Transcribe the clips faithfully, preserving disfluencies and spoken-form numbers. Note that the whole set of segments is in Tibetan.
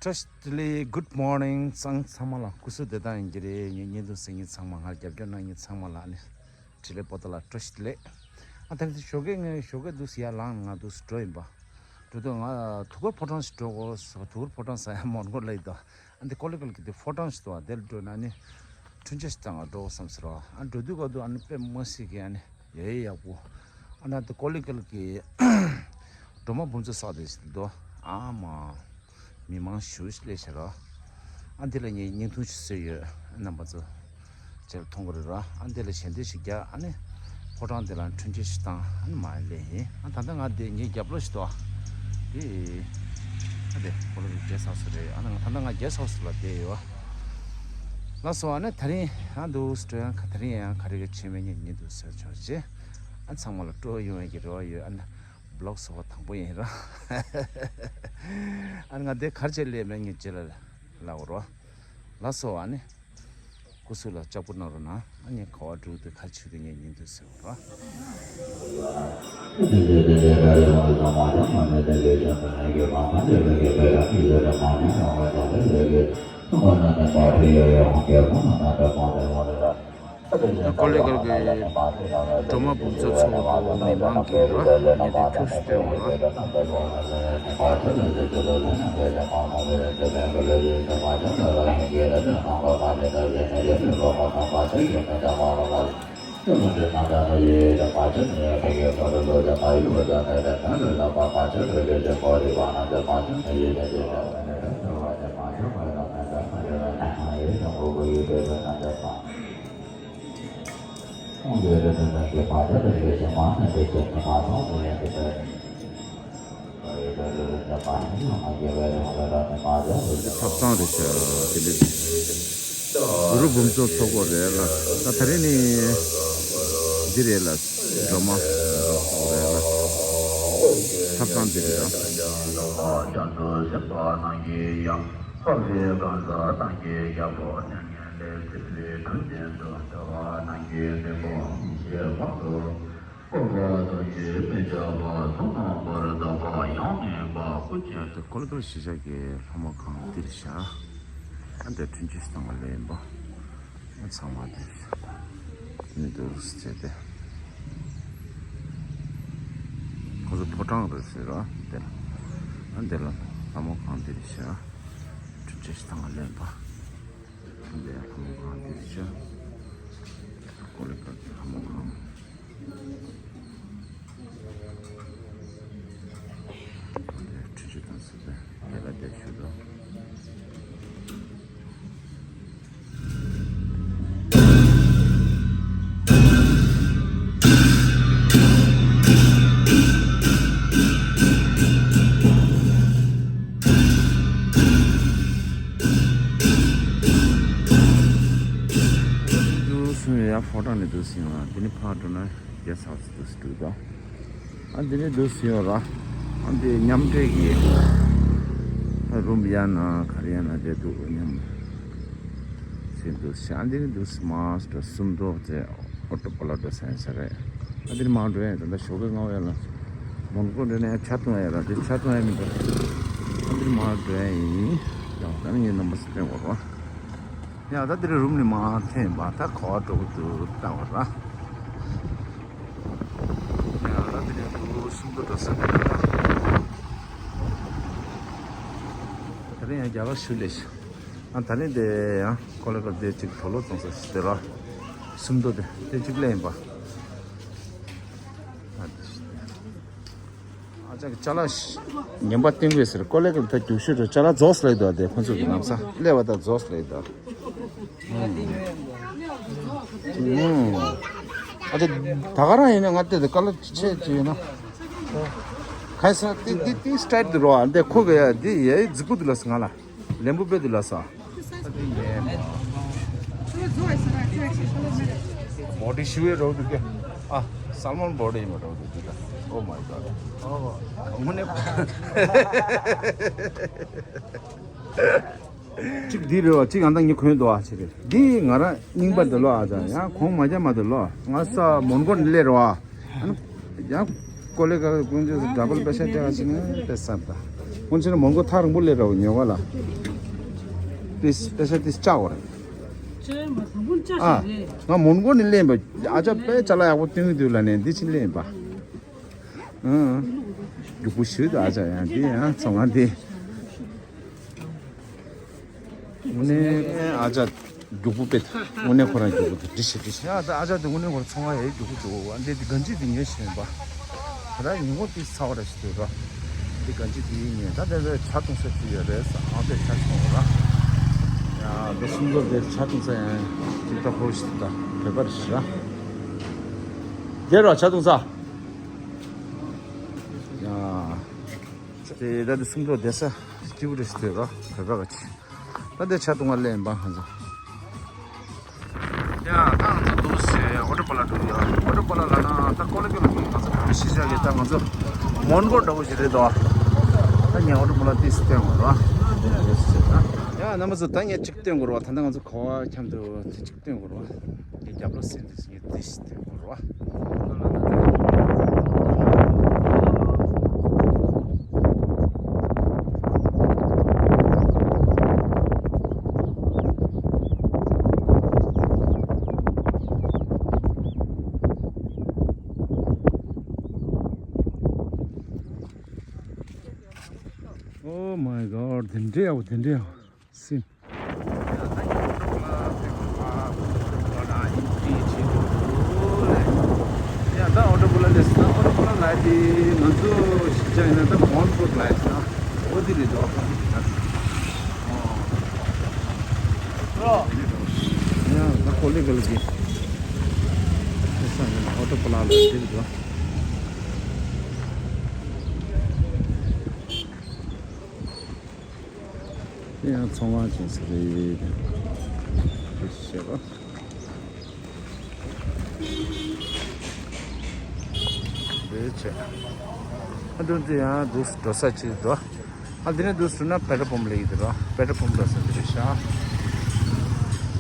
བཀྲ་ཤིས་བདེ་ལེགས། Good morning ཚང་ཚང་མ་ལ་སྐུ་གཟུགས་བདེ་ཐང་ཡིན་གྱི་རེད། ངའི་བརྙན་ཐུང་གཟིགས་མཁན་ཚང་མ། ང་རྒྱབ་སྐྱོར་གནང་མཁན་ཚང་མ་ལ་ནི་བཀྲ་ཤིས་བདེ་ལེགས། པོ་ཏ་ལ་བཀྲ་ཤིས་བདེ་ལེགས། ཨ་ད་ནི་ཞོགས་ཀས་ངས་ཞོགས་ཀས་འདུག་སེ་ཡར་ལངས་ནས་ང་འདུག་སེ་འགྲོ་ཡིན་པ། འགྲོ་དུས་ང་ཐུག་པ་ཕོ་བྲང་ཞིག་འགྲོ་དགོས་སོ། ཐུག་པ་ཕོ་བྲང་ཟེར་ཡ་མོན་གྷོ་ལ་ཡོད་དོ། ཨ་འདི་ཀོ་ལི་གྷལ་གྱི་འདི་ཕོ་བྲང་ཞིག་འདུག་ཨ་དེར་འགྲོ་ན་ནི་འཕྲིན་བཅར་ཞིག་བཏང་ང་འགྲོ་དགོས་བསམ་ཟེར་རོ། ཨ་འགྲོ་དུས་སྐབས་དུ་ཨ་ནི་དཔེ་མ་སྲིད་ཀྱི་ཨ་ནི་ཡ་ཡ་ཡག་པོ། ཨ་ན་དེ་ཀོ་ལི་གྷལ་གྱི་སྒྲོལ་མ་འབུམ་ཚོགས་བསགས་དེ་ཞིག་འདུག་ཨ་མ། མི་མང་ཞེ་པོ་ཞིག་སླེབས་ཤག་ར། ཨ་འདི་ལ་ངས་བརྙན་ཐུང་ཞིག་བཟོས་ཡོད། རྣམ་པ་ཚོ་ཅེར་མཐོང་གི་རེད་ར། ཨ་འདི་ལ་ཞལ་འདེབས་ཤིག་རྒྱག་ཨ་ནི་ཕོ་བྲང་འདི་ལ་འཕྲིན་བཅར་ཞིག་བཏང་ཨ་ནི་མར་སླེབས་ཡིན། ཨ་ད་ལྟ་ང་འདི་ངའི་རྒྱབ་ལོགས་ཤིག་འདུག་ཨ། འདི་ཨ་འདི་ཀོ་ལི་གྷལ་གྷེ་སི་ཧའུ་སི་རེད། ཨ་ནི་ང་ད་ལྟ་ང་གྷེ་སི་ཧའུ་སི་ལ་བསྡད་ཡོད། ལགས་སོ། ཨ་ནི་ད་རིང་ཨ་འདུག་སེ་འགྲོ་ཡང་ད་རིང་ཡང་ག་རེ་ག་བྱེད་མེད་ངས་ཉིན་འདུག་སེ་ཆོག་ཅེས། ཨ་ཚང་མ་ལ་སྤྲོ་ཡོང་ཡ་གི་རེ་བ་ཡོད། ཨ་ནི་བི་ལོག་ཚོགས་པ་དང་པོ་ཡིན་ར། ཨ་ནི་ང་འདི་ག་རེ་བྱས་སླེབས་མེད་ངས་རྗེས་ལ་ལབ་རོགས། ལགས་སོ། ཨ་ནི་སྐུ་གཟུགས་ལ་ལྕགས་པོ་གནང་རོགས་གནང་། ཨ་ནི་ག་པར་འགྲོ་དུས་ག་རེ་བྱེད་དུས་ངས་ཉིན་དུ་ཟེར་རོགས། ཀོ་ལི་གྷལ་གྱི་སྒྲོལ་མ་འབུམ་ཚོགས་ཚོགས་པ་དང་མི་མང་གི་ར་ཉེ་དུ་ཁྱུག་སུ་སྟོན་འོང་ར། ཐབ་ཚང་རེད་ཤག་དེ་འདྲ་གུ་རུ་འབུམ་ཚོགས་ཚོགས་པ་རེད་ལ། ད་ད་རེས་ནི་འདི་རེད་ལ། སྒྲོལ་མ་རེད་ལ། ཐབ་ཚང་འདི་རེད་ལ། ཀོ་ལི་གྷལ་གཞིས་ཆགས་ཀྱི་ལྷ་མོ་ཁང་འདིར་བཞག་ཨ་འདིར་འཕྲིན་བཅོལ་བཏང་བ་ལས་ཡིན་པ། ཨ་ཚང་མ་འདིར་བཞག་ནི་འདུག་ཟེར་ཏེ། ཁོ་ཚོ་ཕོ་བྲང་རེད་ཟེར་ར་འདིར། ཨ་འདིར་ལ་ལྷ་མོ་ཁང་འདིར་བཞག་འཕྲིན་བཅོལ་བཏང་བ་ལས་ཡིན་པ། འདིར་ལྷ་མོ་ཁང་འདིར་བཞག་ཀོ་ལི་གྷལ་གྱི་ལྷ་མོ་ཁང་། འདིར་འཕྲིན་བཅོལ་བཏང་ཟེར་ཏེ་དེ་ལ་བསྡད་ཞུ་དོ། འདུག་སེ་ཡ་ཕོ་བྲང་ནས་འདུག་སེ་ཡོང་ང་། འདི་ནི་ཕར་འགྲོ་ན་གྷེ་སི་ཧའུ་སི་འདུག་སེ་འདུག་དོ། ཨ་འདི་ནི་འདུག་སེ་ཡོང་ར། ཨ་འདི་མཉམ་འབྲེལ་གྱི་རུམ་ཡ་ན་ག་རེ་ཡ་ན་བསྡད་འདུག་མཉམ་སེ་འདུག་སེ། ཨ་འདི་ནི་འདུག་སེ་མར་འགྲོ་སུམ་མདོ་ཚེ་ཨོ་ཏོ་པ་ལ་འགྲོ་ས་ཡིན་ས་རེད། ཨ་འདིར་མར་འགྲོ་ཡ་ད་ལྟ་ཞོགས་ཀས་སྔ་པོ་ཡ་ལ་མོན་གྷོ་འགྲོ་ན་ཡ་ཇ་འཐུང་ཡ་ར། འདིར་ཇ་འཐུང་ཡ་མི་འདུག་ཨ་འདིར་མར་འགྲོ་ཡ་ཡིན། ཡང་ད་ནི་ངའི་རྣམ་པ་སེ་སྟོན་དགོས་རོ། ཡང་ད་འདིར་རུམ་ནི་མར་འཐེན་པ་ད་ག་པར་འགྲོ་གི་འདུག་ལྟ་བ་ར། ཡང་ད་འདིར་འདུག་སུམ་མདོ་འགྲོ་ས་རེད་ད། ད་རིང་ཡང་རྒྱ་གར་ཞུ་ལས་ཤི། ཨ་ད་ནི་དེ་ཡང་ཀོ་ལི་གྷལ་དེ་གཅིག་དོ་ལོ་ཙོང་ས་ཞིག་དེ་ར། སུམ་མདོ་དེ་དེ་གཅིག་ལས་ཡིན་པ། ཨ་དེ་ཞིག་དེ། ཨ་ཅག་གི་ཅ་ལག་ངན་པ་བསྟན་དགོས་ཟེར། ཀོ་ལི་གྷལ་ད་རྒྱུག་ཤོད་འགྲོ། ཅ་ལག་རྫོགས་སླེབས་འདུག་དེ་ཁོང་ཚོ་གི་ལམ་སང་སླེབས་པ་ད་རྫོགས་སླེབས་འདུག་ཨ་ཅག་ད་ག་རང་ཡིན་ན་ང་བལྟས་ཏེ་དཀའ་ལས་ཆེ་ཅིག་ཡོད་ན། ག་ས་ཏི་ཏི་ཏི་སི་ཊེཊ་དུ་རོ། ཨ་འདི་ཁོ་གི་ཡ་འདི་ཡའི་རྫིག་པོ་འདུག་ལ་ང་ལ། ལེམ་བུ་པེ་དུ་ལ་ས། བོ་ཌི་ཞུ་ཡེ་རོ་དུ་ཀེ། ཨ། སལ་མོན་བོ་ཌི་ཡིན་པ་རོ་དུ་ཀེ། Oh my God. དངོས་གནས། གཅིག་འདི་རེད་བ། གཅིག་ཨ་མདའ་ངས་གོན་འདུག་ཨ་ཆེ་རེད། འདི་ང་རང་རྙིང་པ་འདི་ལོ། ཨ་ཅག་ཡང་གོང་མ་རྒྱ་མ་འདི་ལོ། ང་ས་མོན་གྷོ་ནས་སླེབས་རེད་བ། ཨ་ནི་ཡང་ཀོ་ལི་གྷལ་ཀུན་ཇི་སི་ཌ་བལ་པེ་ཤ་ཏེ་ག་ཅི་ནི་ཏེ་སབ་ད། སྔོན་ཆད་མོན་གྷོ་ཐག་རིང་པོ་སླེབས་ར་བ་ཉོ་ག་ལ། ཏིས་པེ་ས་ཏིས་ཅག་བ་རེད། ཅེ་མ་དང་པོ་ཅག་ཨ་ཞིག་རེད། ང་མོན་གྷོ་ནས་སླེབས་པ། ཨ་ཅག་དཔེ་ཅ་ལག་ཡག་པོ་སྟོན་གི་འདུག་ལབ་ནས་འདི་ཕྱིན་སླེབས་པ། ཨང་། རྒྱུག་པོ་ཞུས་འདུག་ཨ་ཅག་ཡང་འདི་ཡང་ཚོང་ཁང་འདི། དངོས་གནས་ཨ་ཅག་རྒྱུག་པོ་དཔེ་དང་། དངོས་གནས་ཁོ་རང་རྒྱུག་པོ་དང་འདྲི་ཤེས་འདྲི་ཤེས། ཡ་ད་ཨ་ཅག་དེ་དངོས་གནས་ཁོ་རང་ཚོང་ཁང་ཡག་རྒྱུག་པོ་རྒྱུག་པ། འདི་འདི་གན་ཇི་འདི་ཉོས་ཤེས་པ། ད་ལྟ་ཉིན་གུང་དེ་ཚ་བ་ར་ཞིག་འདུག་ར། འདི་གན་ཇི་འདི་ཉོས། ད་དེ་ཚོ་ཇ་འཐུང་ས་དེ་ཡོད་རེད་ཟེར། ཨང་དེ་ཇ་འཐུང་ར། ཡ་འདི་སུམ་མདོ་དེ་ཇ་འཐུང་ས་ཡང་ཅིག་ད་ཧོ་ཞིག་ད་བོད་པ་རེད་ཤག་ར། རྒྱལ་ར་ཇ་འཐུང་ས། ཡ། དེ་ད་དེ་སུམ་མདོ་བསྡད་ས་སྐྱིད་པོ་རེད་ཟེར་རོ། བོད་པ་ག་ཅི། ད་དེ་ཇ་འཐུང་བ་ལེན་པ་ཧ་ཅང་། ཡ་ད་ང་ཚོ་འདུག་སེ་ཨོ་ཊོ་པ་ལ་འགྲོ་ཡ། ཨོ་ཊོ་པ་ལ་ལ་ན་ད་ཀོ་ལི་གྷལ་གི་ང་ཚོ་བོད་པ་ཤི་ཤག་གི་ད་ང་ཚོ་མོན་གྷོ་འདྲ་བོ་ཞིག་རེད་དོ། ད་ངས་ཨོ་ཊོ་པ་ལ་ཏིས་སྟོན་དགོས་རོ། ཡ་རྣམ་པ་ཚོ་ད་ངས་གཅིག་སྟོན་དགོས་རོ། ད་ལྟ་ང་ཚོ་ག་བ་འཁྱམ་འདུག་ཅིག་སྟོན་དགོས་རོ། ངའི་རྒྱབ་ལོགས་སེམས་དེ་ངས་དེ་ཞིག་སྟོན་དགོས་རོ། Oh my God, དེ་འདྲ་ཡག་པོ། དེ་འདྲ་ཡག་པོ། སིམ། ཡ་ད་ཨོ་ཊོ་པ་ལ་སླེབས་སོང་། ཨོ་ཊོ་པ་ལ་ལ་དེ་ང་ཚོ་གཞིས་ཆགས་ཡིན་ན་ད་མོན་གྷོ་ལ་སླེབས་སོང་། འོ་དེ་རེད་དོ། ཡ་ད་ཀོ་ལི་གྷལ་གི་སླེབས་སོང་། ཨོ་ཊོ་པ་ལ་ལ་དེ་རེད་དོ། དེ་ཡང་ཚོང་ཁང་ཅན་ཞིག་རེད། དེ་ཞེས་པ། དེ་བྱས། ཨ་འདུག་དེ་ཡང་འདུག་འགྲོ་ས་ཅིག་འདུག་ཨ་འདི་ནས་འདུག་ཟེར་ན་པེ་ཊོལ་པམ་ལ་ཡིན་འདུག་ར། པེ་ཊོལ་པམ་འགྲོ་ས་འདི་རེད་ཤག་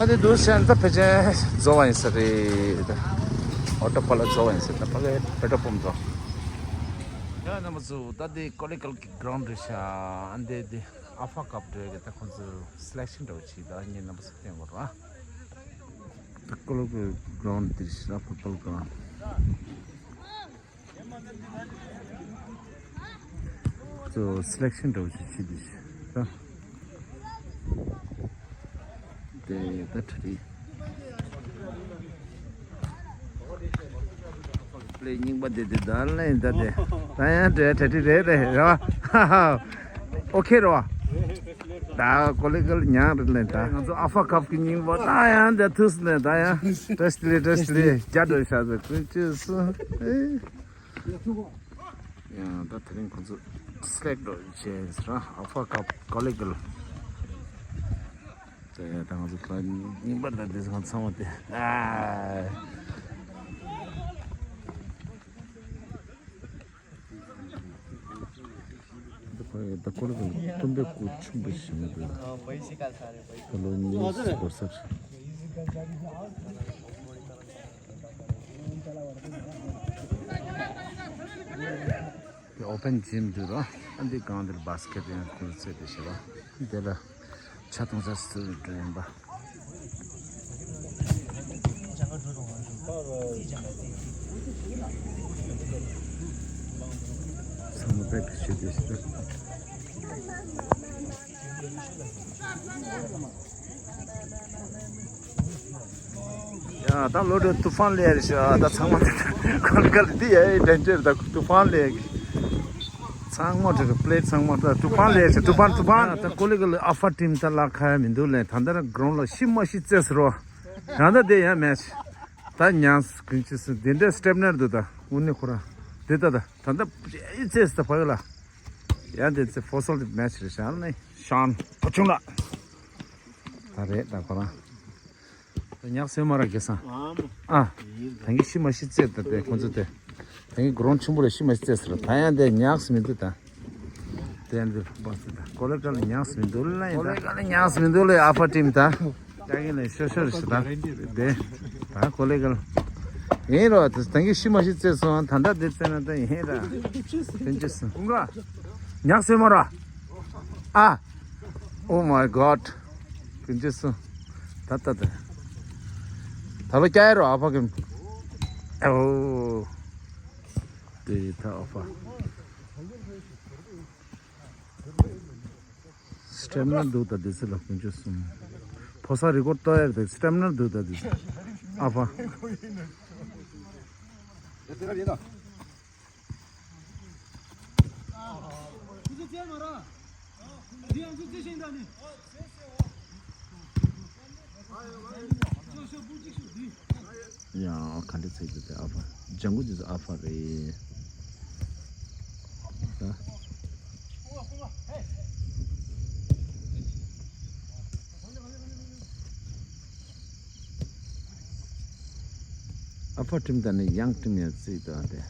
ཨ་འདི་འདུག་ཟེར་ན་ད་ཕལ་ཆེར་རྫོགས་པ་ཡིན་ས་རེད། ཨོ་ཊོ་པ་ལ་རྫོགས་པ་ཡིན་ས་རེད། ད་ཕ་གིའི་པེ་ཊོལ་པམ་འགྲོ། ཡ་རྣམ་པ་ཚོ་ད་འདི་ཀོ་ལི་གྷལ་གི་གྷི་རའུན་ཌི་རེད་ཤག་ཨ་འདི་འདི་ཨ་ཧྥ་ཀབ་འགྲོ་ཡ་གི་ད་ཁོང་ཚོ་སི་ལེག་ཤན་འདྲ་བོ་ཅིག་ད་ངས་རྣམ་པ་ཚོ་སྟོན་དགོས་ར། ད་ཀོ་ལི་གྷལ་གྷི་རའུན་ཌི་འདི་ཞིག་ལ་ཕུཊ་བོལ་གྷི་རའུན་ཌི། ཚོ་སི་ལེག་ཤན་འདྲ་བོ་ཞིག་བྱེད་དུས་ཤིག་ད། དེ་ད་གྲ་སྒྲིག་ལས་རྙིང་པ་དེ་དེ་ད་ལས་ད་དེ་ད་ཡང་གྲ་གྲ་སྒྲིག་རེད་རེད་རེད་བ། ཨོ་ཁེ་རེད་བ། ད་ཀོ་ལི་གྷལ་ཉང་རེད་ལས། ད་ང་ཚོ་ཨ་ཧྥ་ཀབ་གི་རྙིང་པ་ད་ཡང་ད་ཐུག་སོང་ལས། ད་ཡང་བཀྲ་ཤིས་བདེ་ལེགས། བཀྲ་ཤིས་བདེ་ལེགས། རྒྱ་འགྲོ་ཤག་ཟེར་ཀུན་སྤྱོད་སོང་། ཨེ། ཡང་ད་དེ་རིང་ཁོང་ཚོ་སི་ལེག་འགྲོ་བྱས་ཟེར་ར། ཨ་ཧྥ་ཀབ་ཀོ་ལི་གྷལ། དེ་ད་ང་ཚོ་ད་རྙིང་པ་ད་དེ་ཚོ་ཚང་མ་དེ། ཨ། ད་ཁོ་རང་ད་ཁོ་རང་གི་སྟོན་པའི་སྐུ་ཆེན་པོ་ཞིག་མི་འདུག་ད་ལོ་གཉིས་འགོར་ས་རེད། དེ་ཨོ་པན་ཇིམ་འདུག་ར། ཨ་འདི་སྒང་འདིར་བྷ་སི་ཀེ་ཊི་ཡང་ཁོ་ཚོས་དེ་བྱེད་པ། འདི་ལ་ཇ་འཐུང་ས་སུ་འགྲོ་ཡིན་པ། ཚང་མ་པེག་བྱེད་དེ་ཞིག་ཡ་ད་ལོ་དྲུག་ཏུ་ཧྥང་ལེ་རེད་ཤག་ད་ཚང་མ་ཀོ་ལི་གྷལ་འདི་ཡ་ཌེན་ཇར་ད་ཏུ་ཧྥང་ལེ་གི་ཚང་མ་དེ་པི་ལེ་ཊི་ཚང་མ་ད་ཏུ་ཧྥང་ལེ་ཞིག་ཏུ་ཧྥང་ཏུ་ཧྥང་། ད་ཀོ་ལི་གྷལ་ཨ་ཧྥ་ཊིམ་ད་ལ་ཁ་ཡ་མི་འདུག་ལེ། ད་ད་ར་གྷི་རའུན་ཌི་ལ་ཤི་མ་ཤི་རྩེ་ཟེར་རོ། ཡང་ད་དེ་ཡང་མེ་ཆི་ད་ཉང་སི་ཀུན་ཅི་སི་དེ་འདྲ་སི་ཊེབ་ནར་འདུག་ད་དངོས་གནས་ཁོ་ར་དེ་ད་ད་ད་ད་རྩེ་ཟེར་ད་ཕ་གི་ལ་ཡང་དེ་ཚེ་ཕོ་སོལ་དེ་མེ་ཆི་རེད་ཤག་ལེ། ཤང་ཕོ་ཆུང་ལ་ད་རེད་ད་ཁོ་རང་། ད་ཉག་སེ་མ་ར་གེ་སང་། ཨ། ད་གིན་ཤི་མ་ཤི་རྩེ་ད་དེ་ཁོ་ཚོ་དེ། ད་གིན་གྷི་རའུན་ཌི་ཆེན་པོ་རེ་ཤི་མ་ཤི་རྩེ་ཟེར། ད་ཡང་དེ་ཉག་སེ་མི་འདུག་ད། དེ་འདི་བ་སི་ད་ཀོ་ལི་གྷལ་ལ་ཉག་སེ་མི་འདུག་ལ་ཡིན་ད། ཀོ་ལི་གྷལ་ལ་ཉག་སེ་མི་འདུག་ལ་ཨ་ཧྥ་ཊིམ་ད། ཀྱ་གིན་ལ་ཤོ་ཤོ་རེ་ཤི་ད། དེ། ད་ཀོ་ལི་གྷལ། ཡིན་རོ་ད་ད་གིན་ཤི་མ་ཤི་རྩེ་སོང་། ད་ད་དེ་རྩེ་ན་ད་ཡིན་ར། ཐེན་ཅི་སི་ཀུང་ག་ཉག་སེ་མ་ར། ཨ། Oh my god. ཀུན་སྤྱོད་སུ། ད་ད་ད། ད་ལོ་སྐྱ་ཡ་རོ་ཨ་ཕ་གི། ཨོ། དེ་ད་ཨ་ཕ། སི་ཊེ་མི་ན་འདུག་ད་དེ་སི་ལ་ཀུན་སྤྱོད་སུ། ཕོ་ས་རི་ཀོར་ཏོ་ཡར་དེ་སི་ཊེ་མི་ན་འདུག་ད་དེ་སི། ཨ་ཕ། ཡང་ག་འདྲ་ཚིག་འདི་ཨ་ཕ། ལྗང་གུ་འདི་ཚོ་ཨ་ཕ་རེད། ད། ཨ་ཕ་ཁྲིམས་དང་ནི་ཡང་ཁྲིམས་ཡང་རྩིས་དང་དེ།